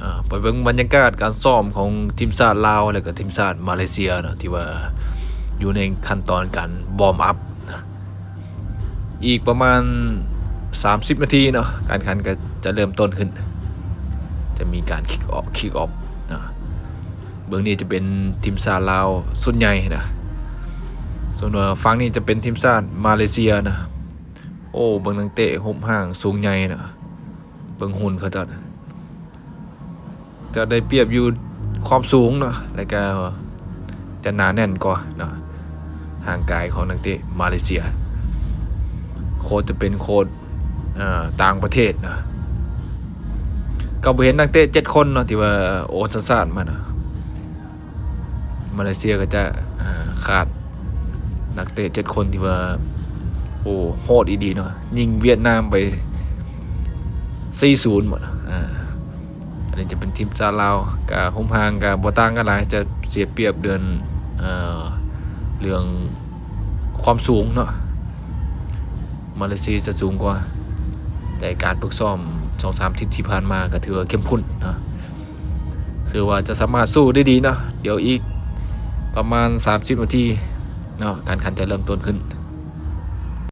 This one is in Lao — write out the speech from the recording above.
ອ່າ ໄປເບິ່ງບັນຍາກາດການຊ້ອມຂອງທີມຊາດລາວ ແລະກໍທີມຊາດມາເລເຊຍເນາະ ທີ່ວ່າຢູ່ໃນຂັ້ນຕອນການວອມອັບນະ. ອີກປະມານສາມສິບນາທີເນາະ ການແຂ່ງຂັນກໍຈະເລີ່ມຕົ້ນຂຶ້ນ ຈະມີການຄິກອອຟ ຄິກອອຟນະ. ເບື້ອງນີ້ຈະເປັນທີມຊາດລາວຊຸດໃຫຍ່ນະ ສ່ວນຝັ່ງນີ້ຈະເປັນທີມຊາດມາເລເຊຍນະ. ໂອ້ ເບິ່ງນັກເຕະຮູບຮ່າງສູງໃຫຍ່ນະ ເບິ່ງຫຸ່ນເຂົາເຈົ້ານະ ຈະໄດ້ປຽບຢູ່ຄວາມສູງເນາະ ແລ້ວກໍຈະໜາແໜ້ນກວ່າເນາະ ຮ່າງກາຍຂອງນັກເຕະມາເລເຊຍ. ໂຄ້ດຈະເປັນໂຄ້ດ ເອີ ຕ່າງປະເທດນະ ກໍບໍ່ເຫັນນັກເຕະເຈັດຄົນເນາະ ທີ່ວ່າໂອນສັນຊາດມານະ. ມາເລເຊຍກໍຈະ ອ່າ ຂາດນັກເຕະເຈັດຄົນທີ່ວ່າ ໂອ້ ໂຫດອີ່ຫຼີເນາະ ຍິງຫວຽດນາມໄປສີ່ສູນໝົດ. ອ່າ ອັນນີ້ຈະເປັນທີມຊາດລາວ ກະຮູບຮ່າງກະບໍ່ຕ່າງກັນຫຼາຍ ຈະເສຍປຽບເລື່ອງ ເອີ ເລື່ອງຄວາມສູງເນາະ ມາເລເຊຍຈະສູງກວ່າ. ແຕ່ການຝຶກຊ້ອມສອງສາມທິດທີ່ຜ່ານມາກໍຖືວ່າເຂັ້ມຂຸ້ນເນາະ ເຊື່ອວ່າຈະສາມາດສູ້ໄດ້ດີເນາະ. ດຽວອີກປະມານສາມສິບນາທີເນາະ ການແຂ່ງຂັນຈະເລີ່ມຕົ້ນຂຶ້ນ.